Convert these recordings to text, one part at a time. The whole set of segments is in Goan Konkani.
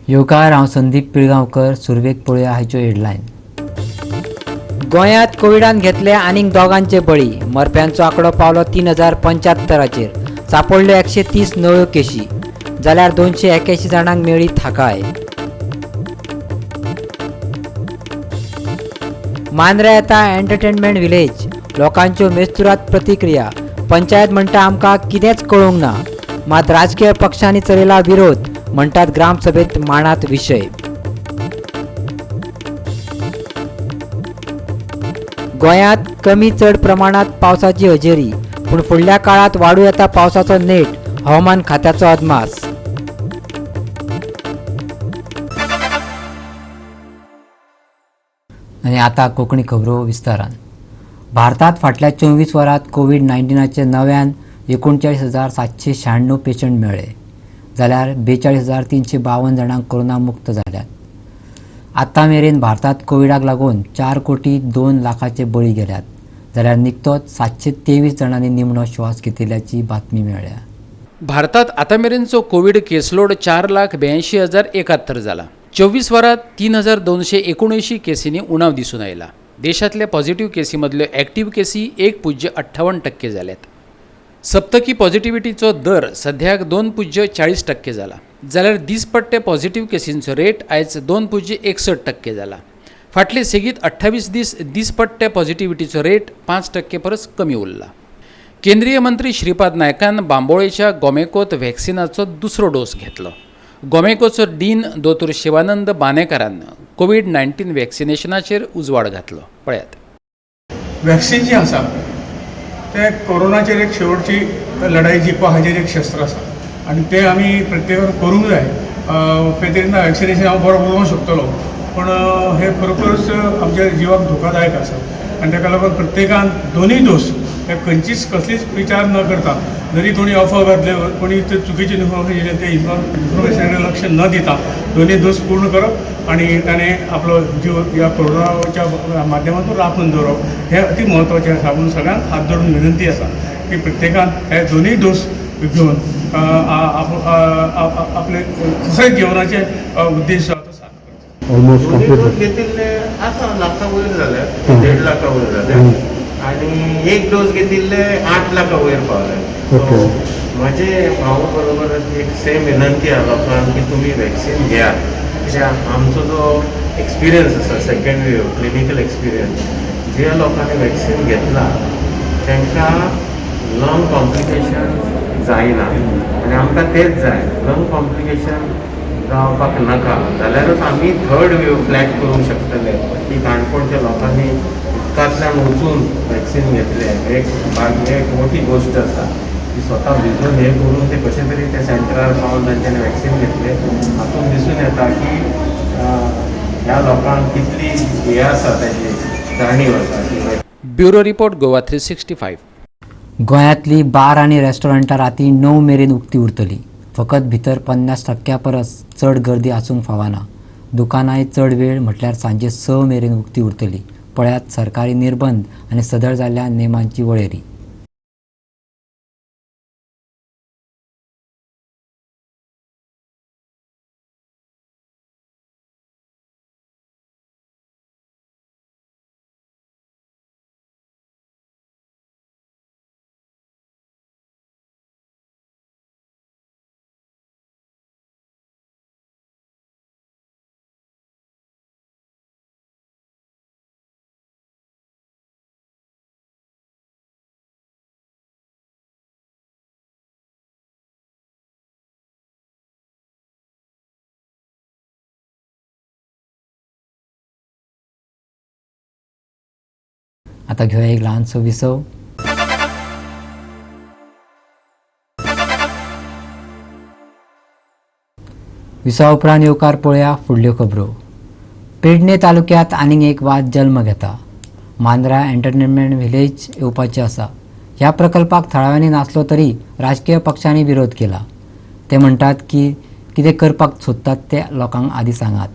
येवकार, हांव संदीप पिळगांवकर. सुरवेक पळोवया हाच्यो हेडलायन. गोंयांत कोविडान घेतले आनीक दोगांचे बळी. मरप्यांचो आंकडो पावलो 3075चेर. सापडल्यो 130 नव्यो केशी, जाल्यार 281 जाणांक मेळ्ळी थाकाय. मांद्र्या येता एंटरटेनमेंट विलेज, लोकांच्यो मेस्तुरात प्रतिक्रिया. पंचायत म्हणटा आमकां कितेंच कळूंक ना, मात राजकीय पक्षांनी चलयला विरोध, म्हणटात ग्रामसभेत मांडात विशय. गोंयांत कमी चड प्रमाणात पावसाची हजेरी, पूण फुडल्या काळात वाडूं येता पावसाचो नेट, हवामान खात्याचो अदमास. आनी आतां कोंकणी खबरो विस्तारान. भारतांत फाटल्या 24 वरांत कोवीड 19चे नव्यान 39,796 पेशंट मेळ्ळे, जाल्यार 42,352 जाणांक कोरोना मुक्त जाल्यात. आतां मेरेन भारतांत कोविडाक लागून 4 कोटी 2 लाखाचे बळी गेल्यात, जाल्यार निकतोच 723 जाणांनी निमणो श्वास घेतिल्ल्याची बातमी मेळ्ळ्या. भारतात आतां मेरेनचो कोवीड केसलोड 4,82,071 जाला. 24 वरांत 3279 केसींनी उणाव दिसून आयला. देशांतल्या पॉझिटिव्ह केसी मदल्यो एक्टिव्ह केसी 1.58% जाल्यात. सप्तकी पॉझिटिव्हिटीचो दर सध्याक 2.40% जाला, जाल्यार दिसपट्टे पॉझिटिव्ह केसींचो रेट आयज 2.61% जाला. फाटले सेगीत 28 दीस दिसपट्टे पॉझिटिव्हिटीचो रेट 5% परस कमी उरला. केंद्रीय मंत्री श्रीपाद नायकान बांबोळेच्या गोमेकोत व्हॅक्सिनाचो दुसरो डोस घेतलो. गोमेकोचो डीन दोतोर शिवानंद बानेकारान कोवीड 19 व्हॅक्सिनेशनाचेर उजवाड घातलो. पळयात. वॅक्सिन जी आसा तें कोरोनाचेर एक शेवटची लढाई जिखपा हाजेर एक शस्त्र आसा आनी तें आमी प्रत्येकान करूंक जाय. फेतीर ना वॅक्सिनेशन हांव बरो उलोवंक शकतलो, पूण हें खरोखरच आमच्या जिवाक धोकादायक आसा आनी ताका लागून प्रत्येकान दोनूय डोस हे खंयचीच कसलीच विचार न करता, जरी कोणी अफवा घातले, कोणी ते चुकीचे इन्फॉर्मेशन दिलें, ते इन्फॉर्मेशनाचेर लक्ष न दिता दोनूय डोस पूर्ण करप आनी ताणें आपलो जीव ह्या कोरोनाच्या माध्यमातून राखून दवरप हें अति म्हत्वाचें आसा. म्हणून सगळ्यांक हात जोडून विनंती आसा की प्रत्येकान हे दोनूय डोस घेवन आपले खरें जिवनाचे उद्देश आसा तो साध्य करचो. ऑलमोस्ट दोन्ही कंप्लीट. डोस घेतिल्ले आसा, लाखा वयर जाले, 1.5 लाखा वयर जाले आनी एक डोस घेतिल्ले 8 लाखा वयर पावले. सो म्हजे भाऊ बरोबर एक सेम विनंती आहा लोकांक की तुमी वॅक्सिन घेयात, कित्याक आमचो जो एक्सपिरियन्स आसा, सेकंड वेव क्लिनिकल एक्सपिरियन्स, जे लोकांनी वॅक्सिन घेतला तांकां लंग कॉम्प्लिकेशन जायना आनी आमकां तेच जाय. लंग कॉम्प्लिकेशन जावपाक नाका जाल्यारूच आमी थर्ड वेव फ्लॅट करूंक शकतले. की काणकोणच्या लोकांनी उदकांतल्यान वचून वॅक्सिन घेतले, एक एक मोठी गोश्ट आसा की स्वता भिजून हे करून ते कशे तरी ते सेंटरार पावन तांच्यांनी वॅक्सिन घेतले. हातून दिसून येता की ह्या लोकांक कितली हे आसा, ताची जाणीव आसा की ब्युरो रिपोर्ट, गोवा 365. गोंयांतली बार आनी रेस्टॉरंटां राती 9 मेरेन उक्ती उरतली. फकत भितर 50% परस चड गर्दी आसूंक फावना. दुकानांय चड वेळ, म्हटल्यार सांजे 6 मेरेन उक्ती उरतली. पळयात सरकारी निर्बंध आनी सदळ जाल्ल्या नेमांची वळेरी. आतां घेवया एक ल्हानसो विसव. विसवा उपरांत येवकार पळोवया फुडल्यो खबरो. पेडणे तालुक्यांत आनीक एक वाद जल्म घेता. मांद्रा एंटरटेनमेंट विलेज येवपाचें आसा. ह्या प्रकल्पाक थळाव्यांनी नासलो तरी राजकीय पक्षांनी विरोध केला. ते म्हणटात की कितें करपाक सोदतात ते लोकांक आदी सांगात.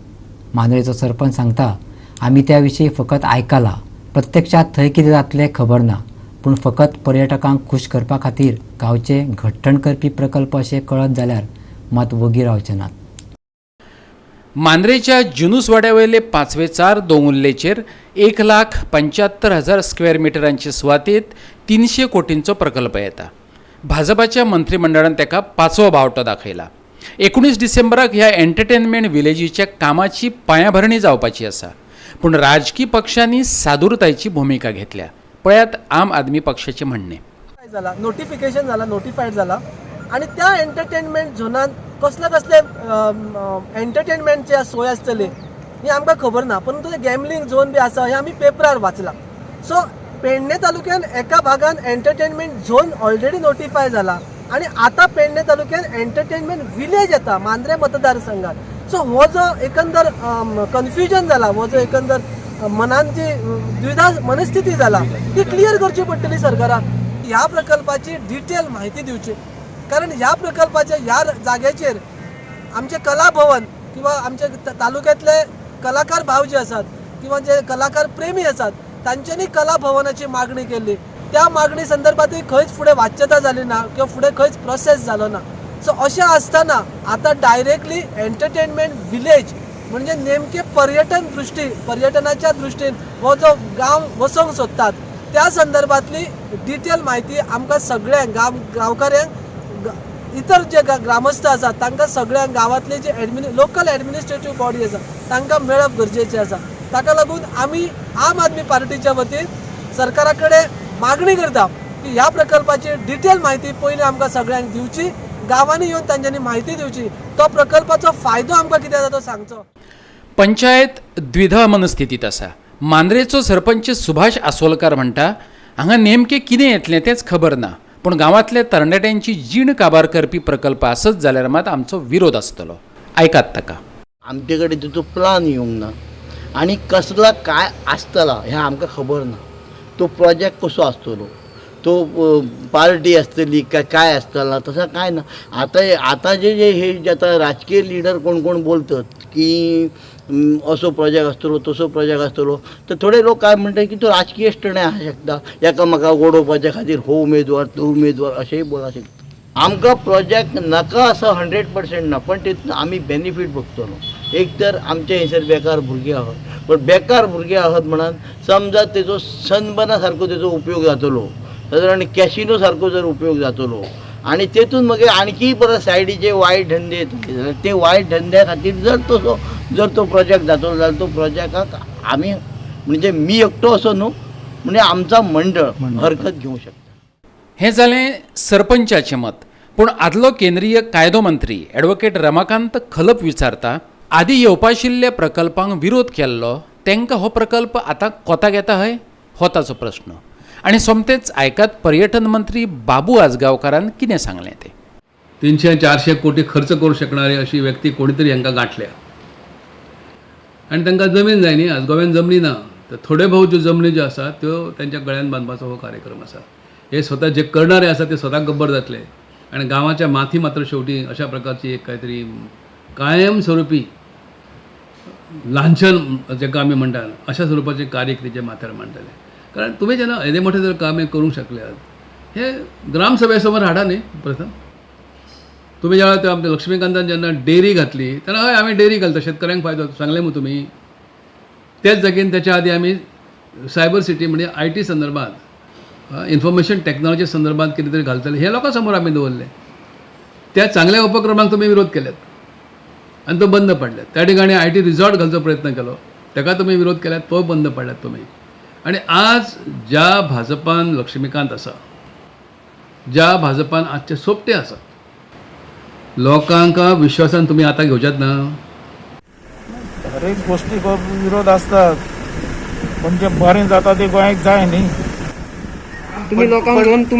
मांद्रेचो सरपंच सांगता, आमी त्या विशीं फकत आयकलां, प्रत्यक्षात थंय कितें जातलें खबर ना, पूण फकत पर्यटकांक खूश करपा खातीर गांवचें घट्टण करपी प्रकल्प अशें कळत जाल्यार मात वगी रावचे नात. मांद्रेच्या जुनूसवाड्या वयले पांचवेचार दोंगुल्लेचेर 1,75,000 स्क्वेअर मिटरांचे सुवातेत 300 कोटींचो प्रकल्प येता. भाजपाच्या मंत्रिमंडळान ताका पांचवो बावटो दाखयला. 19 डिसेंबराक ह्या एंटरटेनमेंट विलेजीच्या कामाची पांयाभरणी जावपाची आसा, पूण राजकी पक्षांनी सादुरतायेची भुमिका घेतल्या. पळयात आम आदमी पक्षाचें म्हणणें. जाला नोटिफिकेशन जाला, नोटिफायड जाला आनी त्या एंटरटेनमेंट झोनान कसले कसले एंटरटेनमेंटचे सोय आसतली ही आमकां खबर ना, परंतु ते गॅमलिंग झोन बी आसा हें आमी पेपरार वाचलां. सो पेडणे तालुक्यान एका भागान एंटरटेनमेंट झोन ऑलरेडी नोटिफाय जाला आनी आतां पेडणे तालुक्यान एंटरटेनमेंट विलेज येता मांद्रे मतदारसंघात. सो हो जो एकंदर कन्फ्युजन जाला, हो जो एकंदर मनान जी द्विधा मनस्थिती जाला ती क्लियर करची पडटली सरकाराक. ह्या प्रकल्पाची डिटेल म्हायती दिवची, कारण ह्या प्रकल्पाच्या ह्या जाग्याचेर आमचे कला भवन किंवा आमचे तालुक्यातले कलाकार भाव जे आसात किंवा जे कलाकार प्रेमी आसात तांच्यांनी कला भवनाची मागणी केल्ली. त्या मागणी संदर्भातूय खंयच फुडें वाच्यता जाली ना किंवा फुडें खंयच प्रोसेस जालो ना. सो अशें आसतना आतां डायरेक्टली एंटरटेनमेंट विलेज म्हणजे नेमके पर्यटन दृश्टी पर्यटनाच्या दृश्टीन हो जो गांव वसोवंक सोदतात त्या संदर्भातली डिटेल म्हायती आमकां सगळ्यांक गांवकाऱ्यांक, इतर जे ग्रामस्थ आसात तांकां सगळ्यांक, गांवांतले जे लोकल एडमिनिस्ट्रेटीव बॉडी आसा तांकां मेळप गरजेचें आसा. ताका लागून आमी आम आदमी पार्टीच्या वतीन सरकारा कडेन मागणी करता की ह्या प्रकल्पाची डिटेल म्हायती पयलीं आमकां सगळ्यांक दिवची, गांवांनी येवन तांच्यांनी म्हायती दिवची, तो प्रकल्पाचो फायदो आमकां कितें जाता तो सांगचो. पंचायत द्विधा मनस्थितींत आसा. मांद्रेचो सरपंच सुभाष आसोलकार म्हणटा, हांगा नेमकें कितें येतलें तेंच खबर ना, पूण गांवांतल्या तरणाट्यांची जीण काबार करपी प्रकल्प आसत जाल्यार मात आमचो विरोध आसतलो. आयकात ताका. आमचे कडेन तिचो प्लान येवंक ना आनी कसला काय आसतला हें आमकां खबर ना. तो प्रोजेक्ट कसो आसतलो, तो पार्टी आसतली काय काय आसतला तसं काय ना. आतां आतां जे जे हे जे आतां राजकीय लिडर कोण कोण बोलतात की असो प्रोजेक्ट आसतलो तसो प्रोजेक्ट आसतलो, तर थोडे लोक काय म्हणटात की तो राजकीय स्टणे आसा शकता, एकामेका ओडोवपाच्या खातीर हो उमेदवार तो उमेदवार अशेंय बोला शकता. आमकां प्रोजेक्ट नाका असो 100% ना, पण तितून आमी बेनिफीट बघतलो. एक तर आमचे हयसर बेकार भुरगे आहात, पण बेकार भुरगे आहात म्हणून समजा तेजो सनबना सारको तेजो उपयोग जातलो, सादारण कॅसिनो सारको जर उपयोग जातलो आनी तेतून मागीर आणखी परत सायडीचे वायट धंदे येतले जाल्यार ते वायट धंद्या खातीर जर तसो जर तो प्रोजेक्ट जातलो जाल्यार तो प्रोजेक्टाक आमी म्हणजे मी एकटो असो न्हू, म्हणजे आमचा मंडळ हरकत घेवंक शकता. हें जालें सरपंचाचें मत. पूण आदलो केंद्रीय कायदो मंत्री एडवोकेट रमाकांत खलप विचारता, आदी येवपाशिल्ल्या प्रकल्पांक विरोध केल्लो तांकां हो प्रकल्प आतां कोताक येता हय, हो ताचो प्रश्न. आनी सोमतेच आयकात पर्यटन मंत्री बाबू आजगांवकारान कितें सांगलें तें. 300-400 कोटी खर्च करूं शकणारी अशी व्यक्ती कोणीतरी हांकां गांठल्या आनी तांकां जमीन जाय न्ही. आज गोव्यान जमनी ना, तर थोडे भोव ज्यो जमनी ज्यो आसा त्यो तांच्या गळ्यान बांदपाचो हो कार्यक्रम आसा. हे स्वता जे करणारे आसा ते स्वता गब्बर जातले आनी गांवाच्या माथी मात्र शेवटी अशा प्रकारची एक कांयतरी कायमस्वरूपी लांछन जेका आमी म्हणटात अशा स्वरुपाचें कार्य तेच्या माथ्यार मांडटले. कारण तुमी जेन्ना येदें मोठें जर काम हें करूंक शकल्यात, हे ग्रामसभे समोर हाडा न्ही प्रथम. तुमी ज्या वेळार आमच्या लक्ष्मीकांतान जेन्ना डेअरी घातली तेन्ना हय आमी डेअरी घालता, शेतकऱ्यांक फायदो सांगलें मू तुमी. त्याच जागेन त्याच्या आदी आमी सायबर सिटी म्हणजे IT संदर्भात, इन्फॉर्मेशन टॅक्नॉलॉजी संदर्भात कितें तरी घालतले हे लोकां समोर आमी दवरलें. त्या चांगल्या उपक्रमांक तुमी विरोध केल्यात आनी तो बंद पडल्यात. त्या ठिकाणी IT resort घालचो प्रयत्न केलो, ताका तुमी विरोध केल्यात, तो बंद पडल्यात तुमी. आनी आज ज्या भाजपान लक्ष्मीकांत आसा, ज्या भाजपान आजचे सोपटे आसात, लोकांक विश्वासान तुमी आतां घेवच्यात ना. हर एक गोष्टीक विरोध आसतात, पण जे बरें जाता ते गोंयाक जाय न्ही. तुम्ही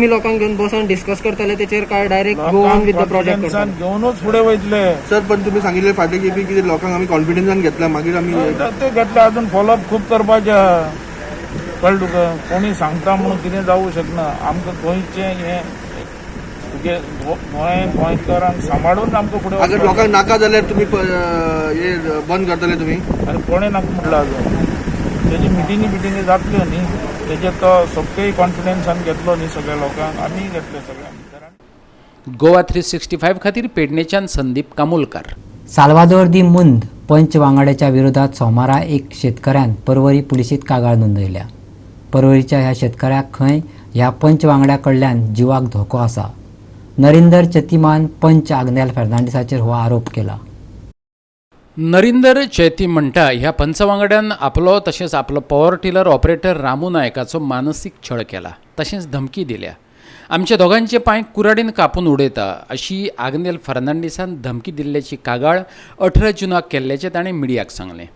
लोकांक घेवन बसून डिस्कस करतले तेचेर काय direct go on with the project करतले? घेवनूच फुडें वयतले सर. पण तुम्ही सांगितले फाटले खेपे की लोकांक आमी कॉन्फिडन्सान घेतला, मागीर आमी ते घेतले, अजून फॉलोअप खूब करपाचें. कळ्ळें तुका? कोणी सांगता म्हणून कितें जावूं शकना. आमकां गोंयचें हें तुगे गोंय गोंयकारांक सांबाळून आमकां फुडें. अगर लोकांक नाका जाल्यार तुमी हे बंद करतले तुमी? आनी कोणें नाका म्हटलां अजून. तेजी मिटिंगी बिटिंगी जातल्यो न्ही, तेजेर तो सगळे कॉन्फिडन्सान घेतलो न्ही सगळ्या लोकांक, आमी घेतले सगळ्यांक. गोवा 365 खातीर पेडणेच्यान संदीप कामुलकार. साल्वादोर दी मुंद पंच वांगड्याच्या विरोधात सोमारा एक शेतकऱ्यान पर्वरी पुलिशेंत कागाळ नोंदयल्या. पर्वरीच्या ह्या शेतकऱ्याक खंय ह्या पंच वांगड्या कडल्यान जिवाक धोको आसा. नरिंदर चतिमान पंच आग्नेल फेर्नांडीसाचेर हो आरोप केला. नरिंदर चैती म्हणटा ह्या पंचवांगड्यान आपलो तशेंच आपलो पॉवर टिलर ऑपरेटर रामू नायकाचो मानसीक छळ केला, तशेंच धमकी दिल्या. आमच्या दोगांचे पांय कुराडीन कापून उडयता अशी आग्नेल फर्नांडीसान धमकी दिल्ल्याची कागाळ 18 जूनाक केल्ल्याचें ताणें मिडियाक सांगलें.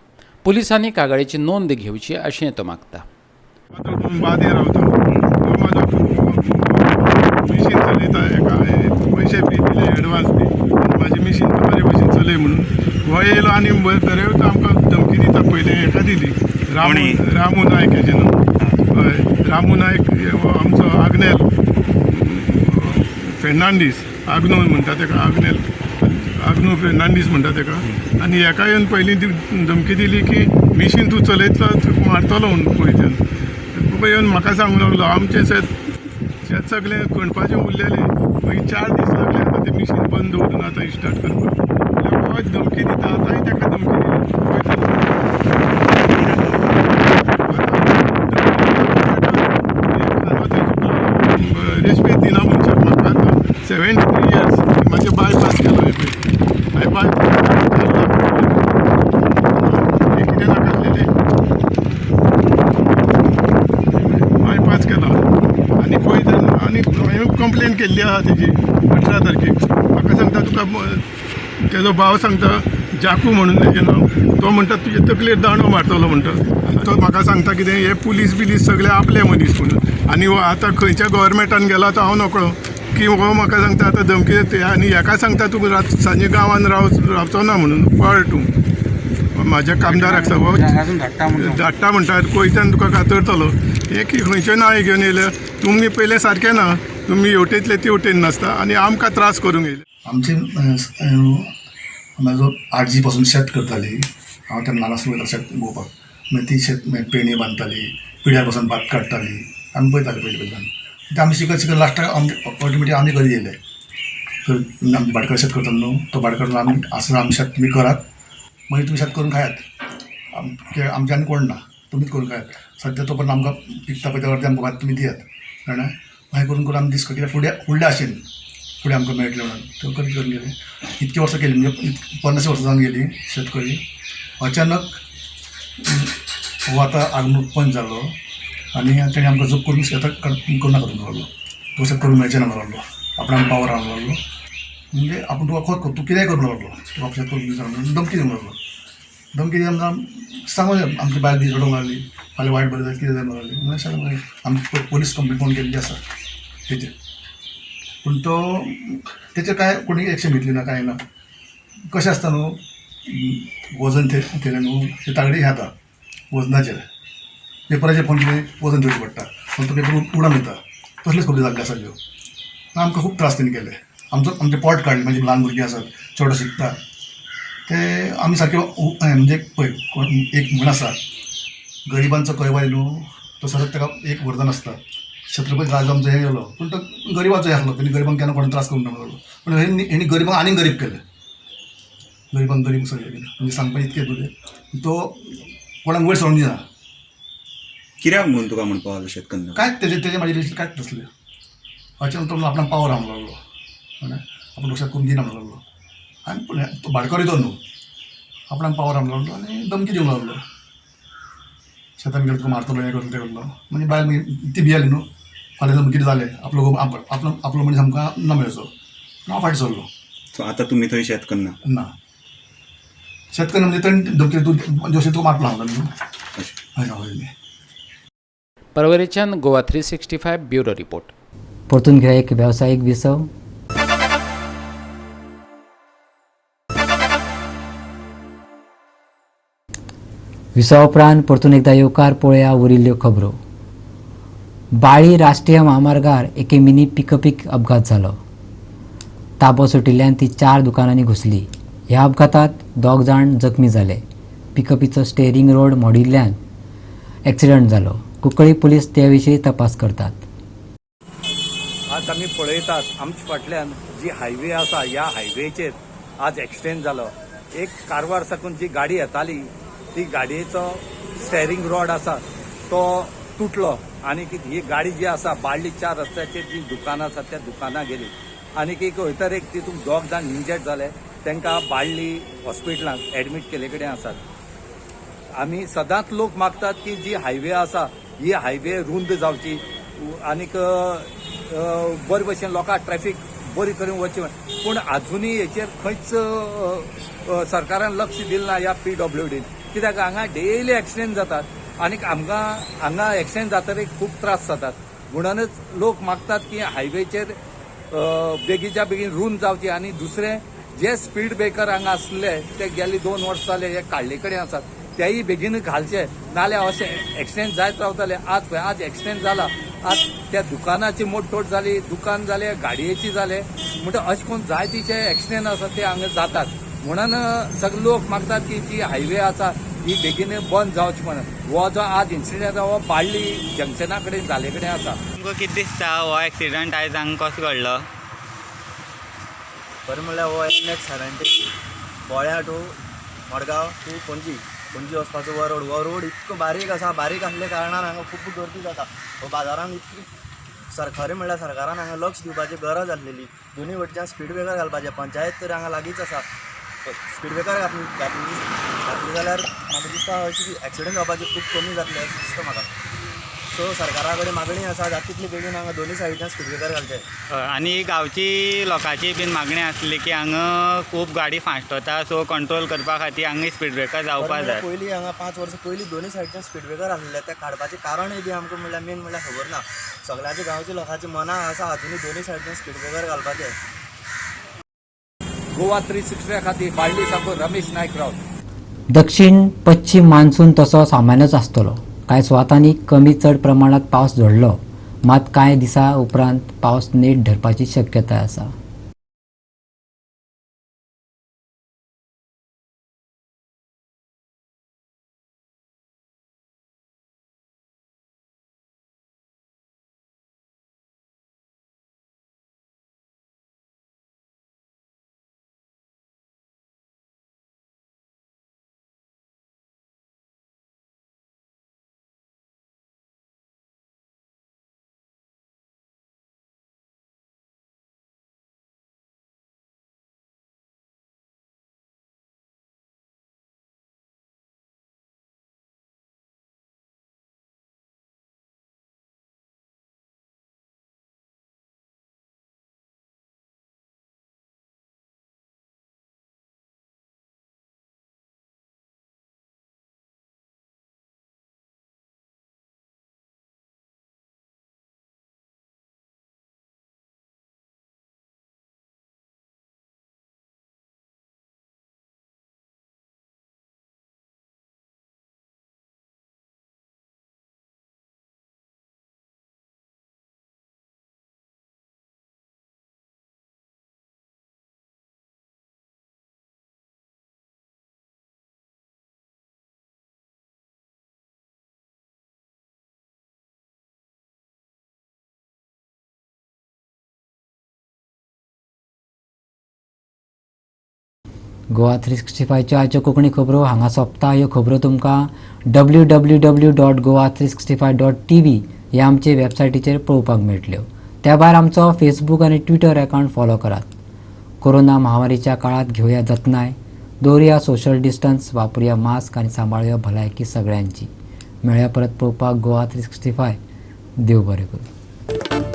पुलिसांनी कागाळीची नोंद घेवची अशें तो मागता. मिशीन चलयता एका पयशे बी दिले एडवान्स बी म्हाजी मिशीन बरे भशेन चलय म्हणून हो येयलो आनी बरे आमकां धमकी दिता. पयलें हेका दिली रामू नायक हेजें नांव. हय, रामू नायक हो आमचो आग्नेल फेर्नांडीस, आग्नो म्हणटा तेका, आग्नेल आग्नो फेर्नांडीस म्हणटा तेका. आनी हेका येवन पयलीं धमकी दिली की मिशीन तूं चलयतलो तुका मारतलो म्हणून. पयल्यान तुका येवन म्हाका सांगूंक लागलो आमचें शेत सगळें खणपाचें उरलेलें, मागीर 4 दीस लागले आतां तें मिशीन बंद दवरून आतां स्टार्ट करपाक. धमकी दिता आतांय तेका धमकी दिली. रेस्पेद दिना मनशाक. म्हाका आतां 73 इयर्स, म्हाजे बायपास केलो हें पळय, हांवें बायपास 4 लाख रुपया कितें नाका आसलेलें बायपास केला. आनी पळय आनी हांवें कंप्लेन केल्ली आसा तेजी 18 तारखेक. म्हाका सांगता तुका तेजो भाव सांगता जाकू म्हणून तेजें नांव, तो म्हणटा तुजे तकलेर दांडो मारतलो म्हणटा. आनी तो म्हाका सांगता कितें हे पुलीस बिलीस सगळे आपले मनीस म्हणून. आनी हो आतां खंयच्या गव्हर्मेंटान गेला तो हांव नकळो की हो म्हाका सांगता आतां धमकी दिता. आनी हेका सांगता तूं रात सांजे गांवान रावचो ना म्हणून, पळ तूं म्हाज्या कामदाराक सांग धाडटा म्हणटा, कोयत्यान तुका कातरतलो. हें की खंयचें नांव घेवन येयलें तुमी पयलें सारकें ना, तुमी हेवटेंतले ते वटेन नासता आनी आमकां त्रास करूंक येयले. आमचे म्हाजो आजी पासून शेत करताली. हांव तेन्ना ल्हान आसलो शेत पळोवपाक, मागीर ती शेत मागीर पेणी बांदताली, पिड्यार पासून भात काडटाली, आमी पळयताली पयलीं पयल्यान. ते आमी शिकत शिकत लास्टाक आमचे ऑटोमॅटीक आमी करीत येयले. आमी भाटकार शेत करतालो न्हू, तो भाटकार आमी आसतना आमी शेत तुमी करात, मागीर तुमी शेत करून खायात, आमचे आनी कोण ना, तुमीच करून खायात. सद्या तो पण आमकां पिकता पळय त्या अर्दें आमकां भात तुमी दियात, जाणा. मागीर करून करून आमी दीस कित्याक फुडें फुडल्या आशेन फुडें आमकां मेळटलें म्हणून त्यो करीत करून गेले. इतकी वर्सां केली म्हणजे 50 वर्सां जावन गेली शेतकरी. अचानक हो आतां आग्नो पंच जालो आनी तेणें आमकां जप करून शेतां करूं नाका म्हणूंक लागलो, तूं शेत करूंक मेळचें ना म्हणूंक लागलो, आपणाक पावर हाडूंक लागलो, म्हणजे आपूण तुका खोत तूं कितेंय करूंक लागलो, तुका शेत करूंक दिसना म्हणून धमकी दिवंक लागलो. धमकी दिवन आमकां सांगूं आमची बायल बी रडूंक लागली, फाल्यां वायट बरें जाय कितें जाय म्हणूंक लागली. म्हणून सांगलें आमी पोलीस कंप्लेन कोण केल्ली आसा तेचेर, पूण तो तेचेर कांय कोणी एक्शन घेतली ना, कांय ना. कशें आसता न्हू, वजन थेयलें न्हू ते तागडी जाता वजनाचेर, पेपराचेर फोन कितें वजन दिवचें पडटा, पूण तो पेपर उडोवन वयता. तसल्योच खबरी जाल्ल्यो आसा त्यो. आमकां खूब त्रास तेणी केले. आमचो आमचें पोट काडलें. म्हाजी ल्हान भुरगीं आसात, चेडो शिकता, ते आमी सारके म्हणजे पळय एक म्हण आसा, गरिबांचो कैवारी न्हू तो सदांच ताका एक वरदान आसता. छत्रपती राजा आमचो हें गेलो, पूण तो गरिबाचो हें आसलो, तेणी गरिबांक केन्ना कोण त्रास करूंक ना लागलो. पूण हेणी गरिबांक आनीक गरीब केले, गरिबांक गरीब सगळें केलें. म्हणजे सांगपाक इतकें तुजें तो कोणाक वयर सरून दिना. कित्याक म्हणून तुका म्हणपाक लागलो शेतकन्ना? कांयच तेजें तेजें म्हाजें रिलेशन कांयच नासलें. अचानक तो आपणाक पावर हाडूंक लागलो, आपूण लक्षात करून दिना म्हणूंक लागलो. आनी पूण तो भाटकार तो न्हू, आपणाक पावर हाडूंक लागलो आनी धमकी दिवंक लागलो, शेतान गेलो तुका मारतलो, हें करतलो तें करतलो. म्हणजे बायल मागीर ती भियेली न्हू, फाल्यां समज कितें जालें आपलो आपलो आपलो मनीस आमकां ना मेळचो, हांव फाटीं सरलो. सो आतां तुमी थंय शेत करना? ना, शेत करना म्हणजे ताणें धमकी तूं जशें तुका मारतलो हांव न्हू अशें हांव. परवरीच्यान गोवा 365 ब्युरो रिपोर्ट. परतून घेवया एक वेवसायीक विसव. विसवा उपरांत परतून एकदा येवकार पळोवया उरिल्ल्यो खबरो. बाळी राष्ट्रीय म्हामार्गार एके मिनी पिकअपीक अपघात जालो. ताबो सुटिल्ल्यान ती 4 दुकानांनी घुसली. ह्या अपघातांत 2 जाण जखमी जाले. पिकअपीचो स्टेअरींग रोड मोडिल्ल्यान एक्सिडंट जालो. कुंकळी पुलीस ते विशीं तपास करतात. आज आमी पळयतात आमच्या फाटल्यान जी हायवे आसा, ह्या हायवेचेर आज एक्सिडेंट जालो. एक कारवार साकून जी गाडी येताली ती गाडयेचो स्टेरिंग रॉड आसा तो तुटलो आनी ही गाडी जी आसा बाळ्ळी 4 रस्त्याचेर जी दुकानां आसा त्या दुकानां गेली आनी एक हयतर एक तितूंत 2 जाण इंजर्ड जाले, तांकां बाळ्ळी हॉस्पिटलांत एडमीट केल्ले कडेन आसात. आमी सदांच लोक मागतात की जी हायवे आसा ही हायवे रुंद जावची आनीक बरे भशेन लोकांक ट्रॅफिक बरी करून वचची, पूण आजुनूय हेचेर खंयच सरकारान लक्ष दिलें ना ह्या PWDन, कित्याक हांगा डेली एक्सिडेंट जातात आनीक आमकां हांगा एक्सिडेंट जातकीर खूब त्रास जातात. म्हणूनच लोक मागतात की हायवेचेर बेगीच्या बेगीन रुंद जावची आनी दुसरें जे स्पीड ब्रेकर हांगा आसले ते गेले 2 वर्सां जाले हे काडले कडेन आसात, तेय बेगीन घालचे, नाल्यार अशें एक्सिडेंट जायत रावतले. आज पळय आज एक्सिडेंट जाला, आज त्या दुकानाची मोडतोड जाली, दुकान जालें, गाडयेची जालें, म्हणटा अशें करून जायतीचे एक्सिडेंट आसा ते हांगा जातात. म्हणून सगळे लोक मागतात की जी हायवे आसा ही बेगीन बंद जावची म्हणून. हो जो आज इन्सिडंट आसा हो बाळ्ळी जंक्शना कडेन जाले कडेन आसा. तुमकां कितें दिसता हो एक्सिडंट आयज हांगा कसो घडलो? खरें म्हणल्यार हो NH 70 Polya to Madgaon to Panaji, Panaji वचपाचो हो रोड, हो रोड इतको बारीक आसा, बारीक आसल्या कारणान हांगा खूब गर्दी जाता. हो बाजारान इतकी खरें म्हणल्यार सरकारान हांगा लक्ष दिवपाची गरज आसलेली. दोनूय वटच्यान स्पीड ब्रेकर घालपाचें, पंचायत तर हांगा लागींच आसा, स्पीड ब्रेकर घातली जाल्यार म्हाका दिसता अशी एक्सिडंट जावपाचे खूब कमी जातले अशें दिसता म्हाका. सो सरकारा कडेन मागणी आसा जाता तितले बेगीन हांगा दोनूय सायडीच्यान स्पीड ब्रेकर घालचे. आनी गांवची लोकांची बीन मागणी आसली की हांगा खूब गाडी फास्ट वता, सो कंट्रोल करपा खातीर हांगा स्पीड ब्रेकर जावपा जाय. पयलीं हांगा 5 वर्सां पयलीं दोनूय सायडीच्यान स्पीड ब्रेकर आसलेले, ते काडपाचें कारणय बी आमकां म्हणल्यार मेन म्हणल्यार खबर ना. सगळ्यांच्या गांवच्या लोकांच्या मनाक आसा आजुनूय दोनूय सायडीच्यान स्पीड ब्रेकर घालपाचें. गोवा 360 खातीर बाळ्ळी साकून रमेश नायक रावत. दक्षिण पश्चिम मान्सून तसो सामान्यच आसतलो. कांय सुवातांनी कमी चड प्रमाणात पावस झडलो, मात कांय दिसां उपरांत पावस नेट धरपाची शक्यताय आसा. गोवा 365च्यो आयच्यो कोंकणी खबरो हांगा सोंपता. ह्यो खबरो तुमकां www.goa365.tv ह्या आमचे वेबसायटीचेर पळोवपाक मेळटल्यो. त्या भायर आमचो फेसबूक आनी ट्विटर अकावंट फॉलो करात. कोरोना महामारीच्या काळात घेवया जतनाय, दवरुया सोशल डिस्टन्स, वापरुया मास्क आनी सांबाळुया भलायकी सगळ्यांची. मेळया परत पळोवपाक गोवा 365. देव बरें करूं.